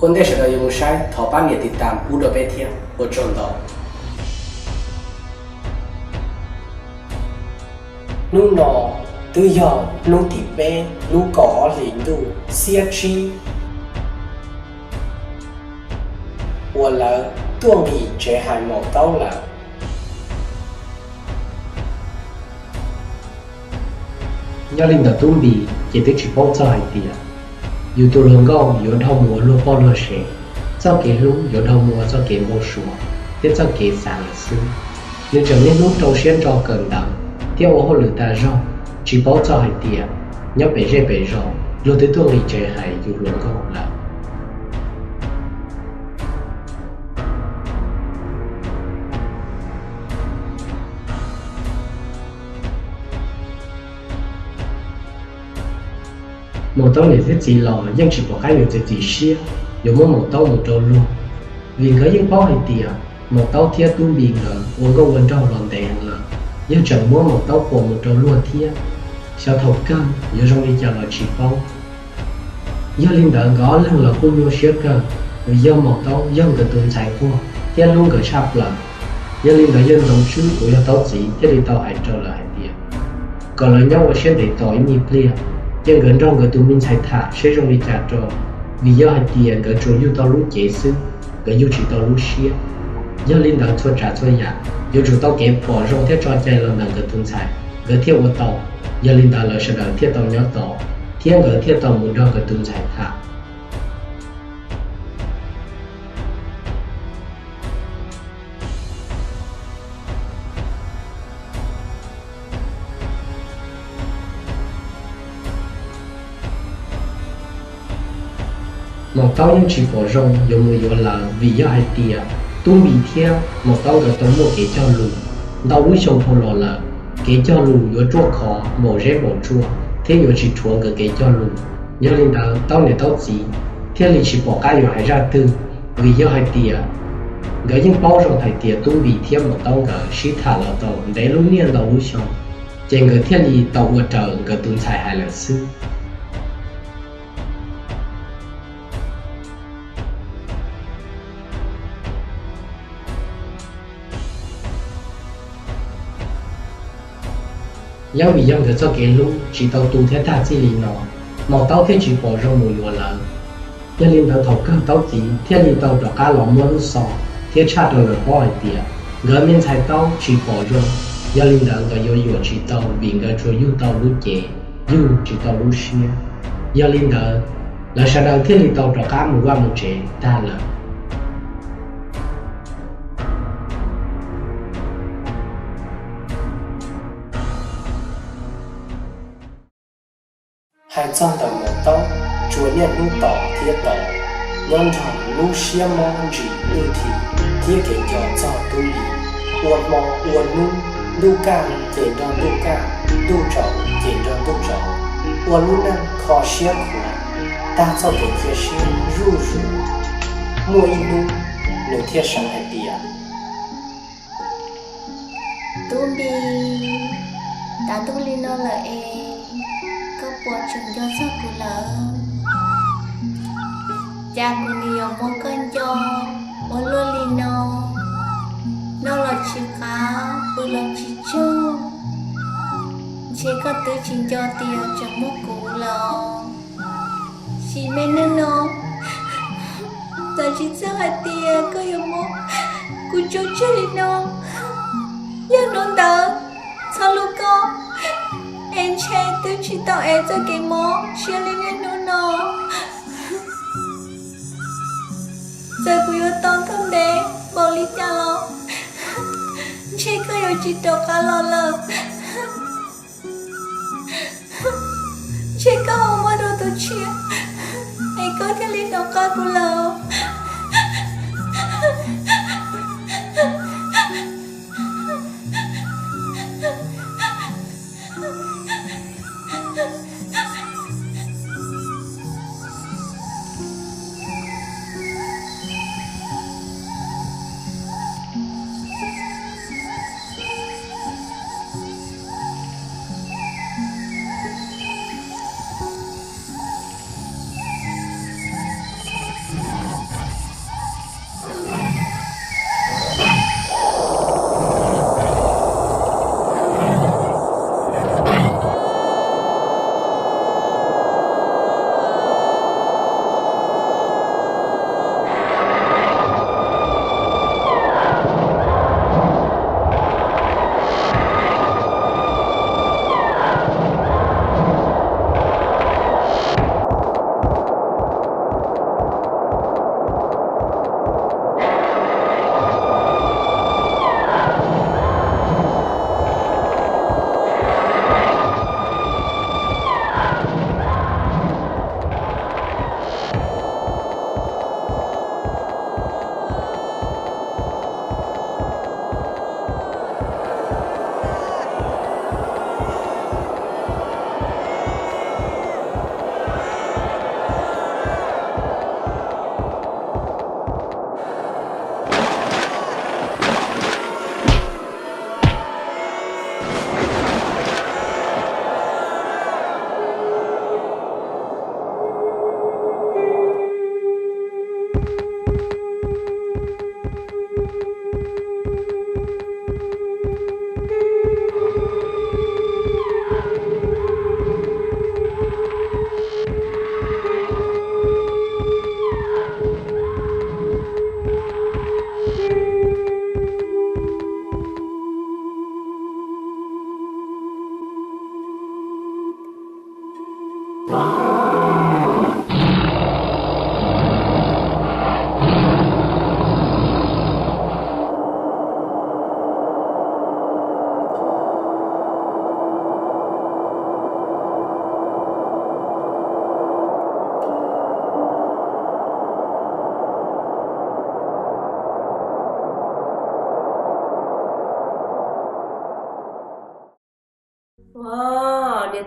Ua ntej sawv daws yuav mus saib thov pab nias tiv tam pub rau peb thiab, ua tsaug ntau. Hnub no twb yog hnub tim peb lub kaum ob hlis ntuj xiab tsib uas lawv tuaj nqis tsev hais maum taub lawm. Yog li ntawd Tub Npis ces twb tsis paub txog hais tias yus tus hluas nkauj yuav dhau mus ua luag poj luag sev, txoj kev hlub yuav dhau mus ua txoj kev npau suav thiab txoj kev xav lawm xwb. Nws tseem niaj hnub rau siab ntso kawm ntawv thiab ua hauj lwm tas zog, tsis paub txog hais tias nyob pem zej pem zos luag twb tuaj nqis tsev hais yus hluas nkauj lawm. Maum taub niam thiab txiv los yeej tsis pom qab yuav txiav txim siab yuav muab maum taub mus rau luag, vim nkawd yeej paub hais tias maum taub thiab Tub Npis nkawd ua nkauj ua nraug los ntev heev lawm, yog tseem muab maum taub puas mus rau luag thiab, xyov thaum kawg yuav zoo li cas los tsis paub. Yog li ntawd nkawd ob leeg los kuj nyuaj siab kawg, vim yog maum taub yog nkawd tus ntxhais nquag thiab hlub nkawd tshaj plaws. Yog li ntawd yawg Ntxoov Tswb uas yog Taub txiv thiaj li tau hais rau lawv hais tias kom lawv nyob ua siab ntev tos ib me pliag, cia nkawd nrog nkawd tus me ntxhais tham seb zoo li cas rau, vim yog hais tias nkawd tsuas yug tau lub cev xwb, nkawd yug tsis tau lub siab. Yog li ntawd txhua tsav txhua yam yuav tsum tau kev pom zoo thiab tso cai los ntawm nkawd tus ntxhais nkawd thiaj ua tau. Yog li ntawd lawv sawv daws thiaj tau nyob tos thiab nkawd thiaj tau mus nrog nkawd tus ntxhais tham. Maum taub yeej tsis pom zoo yuav mus yuav lawv vim yog hais tias Tub Npis thiab maum taub nkawd tau muaj kev cog lus ntau lub xyoo dhau los lawm. Kev cog lus yuav ruaj khov npaum zeb npaum tsua thiab yuav tsis rhuav nkawd kev cog lus. Yog li ntawd taub niam taub txiv thiaj li tsis pom qab yuav hais zaj twg, vim yog hais tias nkawd yeej paub zoo hais tias Tub Npis thiab maum taub nkawd sib tham los tau ntev lub niaj ntau lub xyoo, ces nkawd thiaj li tau ua raws nkawd tus ntxhais hais lawm xwb. Yog vim yog nkawd txoj kev hlub tsis tau tu thiab tag txij li no, maum taub thiaj tsis pom zoo mus yuav lawv. Yog li ntawd thaum kawg taub txiv thiaj li tau rov qab los muab lub xov thiab tshaj rau lawv paub hais tias nkawd me ntxhais taub tsis pom zoo, yog li ntawd nkawd yuav yuam tsis tau vim nkawd tsuas yug tau lub cev, yug tsis tau lub siab. Yog li ntawd lawv sawv daws thiaj li tau rov qab mus vaj mus tsev tag lawm. Hais txog ntawm maum taub, tsuas niaj hnub tos thiab tos, nyob nrog lub siab mob ntsim lwj thi thiab kev nco txog Tub Npis. Ua hmo ua hnub, ntuj kaj ces nrog ntuj kaj, ntuj tsaus ces nrog ntuj tsaus, ua lub neej kho siab khuav, tag txoj kev cia siab zuj zus. Muaj ib hnub nws thiaj sawv hais tias, Tub Npis, tav ntuj li no lawm es koj puas tseem nco txog kuv lawm? Cas kuv nws yuav muab koj nco ua luaj li no? Noj los tsis qab, pw los tsis tsaug, ntshe koj twb tsis nco tias tseem muaj kuv lawm. Sim me neej no txawm tsis txawj hais tias koj yuav muab kuv tso tseg li no, yog hnub ntawd txhob hlub koj es ntshe twb tsis tau ev txoj kev mob siab li niaj hnub no. Txawm kuv yuav tos koj ntev npaum li cas los ntshe koj yuav tsis rov qab los lawm. Ntshe koj ho muaj dua tus tshiab es koj thiaj li rov qab kuv lawm.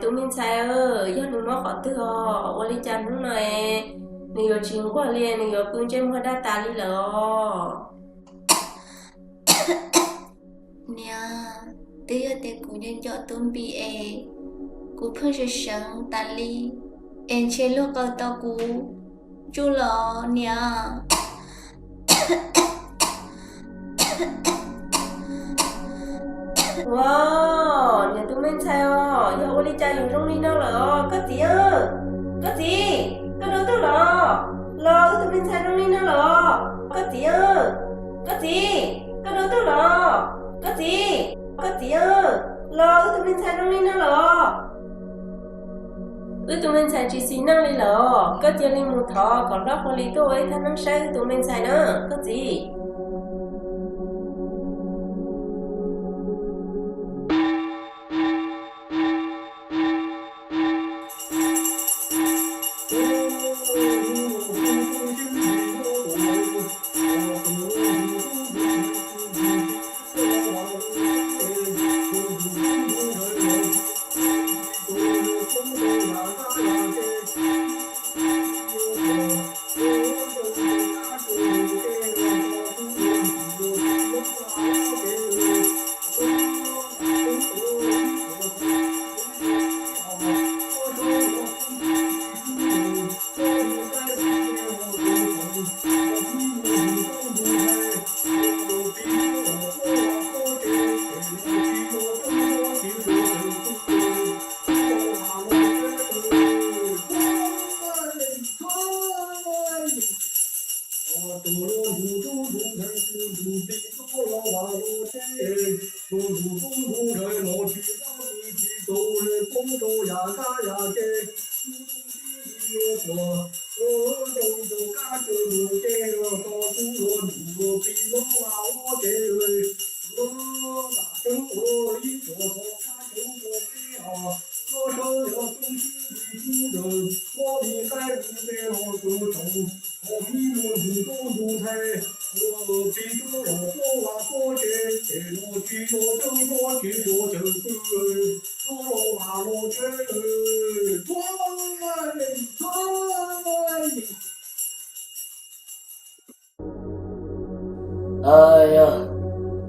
Tus me ntxhais, yog nws mob qhov twg os? Ua li cas hnub no nws yuav tsis nquag li, nws yuav pw ntsej muag daj tas li lawm os? Niam, twb yog tias kuv nco nco Tub Npis es kuv pheej seev seev tas li, es ntshe luag qaws tau kuv ntsuj lawm niam. Ua, niam tus me ntxhais os, yog ua li cas yuav zoo li no lawm os koj txiv? Koj txiv, koj dua tuag los? Los wb tus me ntxhais zoo li no lawm os koj txiv? Koj txiv, koj dua tuag los? Koj txiv, koj txiv, los wb tus me ntxhais zoo li no lawm os? Wb tus me ntxhais tsis xis neej li lawm os, koj cia li mus thov kom hlob Qhua Hli tuaj ua ib thaj neeb saib wb tus me ntxhais na koj txiv.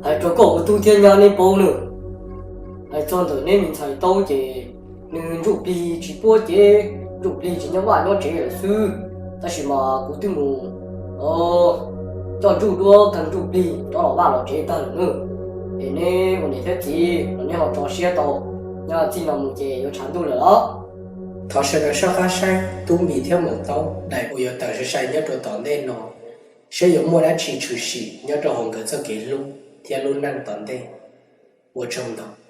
Hais rau koj ua tub thiab nyab neb paub nawb. Hais txog ntawm neb me ntxhais Taub ces nws ntsuj plig tsis puab cev, ntsuj plig tsis nyob vaj nyob tsev lawm xwb. Tab sis mas kuv twb mus coj ntsuj duab kawg ntsuj plig rov los vaj los tsev tag lawm nawb. Es neb ua niam thiab txiv los neb ho tso siab tau, nyob txij no mus ces yuav tshav ntuj lawm los. Thov sawv daws soj qab saib Tub Npis thiab Maum Taub daim uas yuav tawm sai sai nyob rau tom ntej no, saib yuav muaj dab tsi tshwm sim nyob rau hauv nkawd txoj kev hlub thiab lub neej tom ntej. Ua tsaug ntau.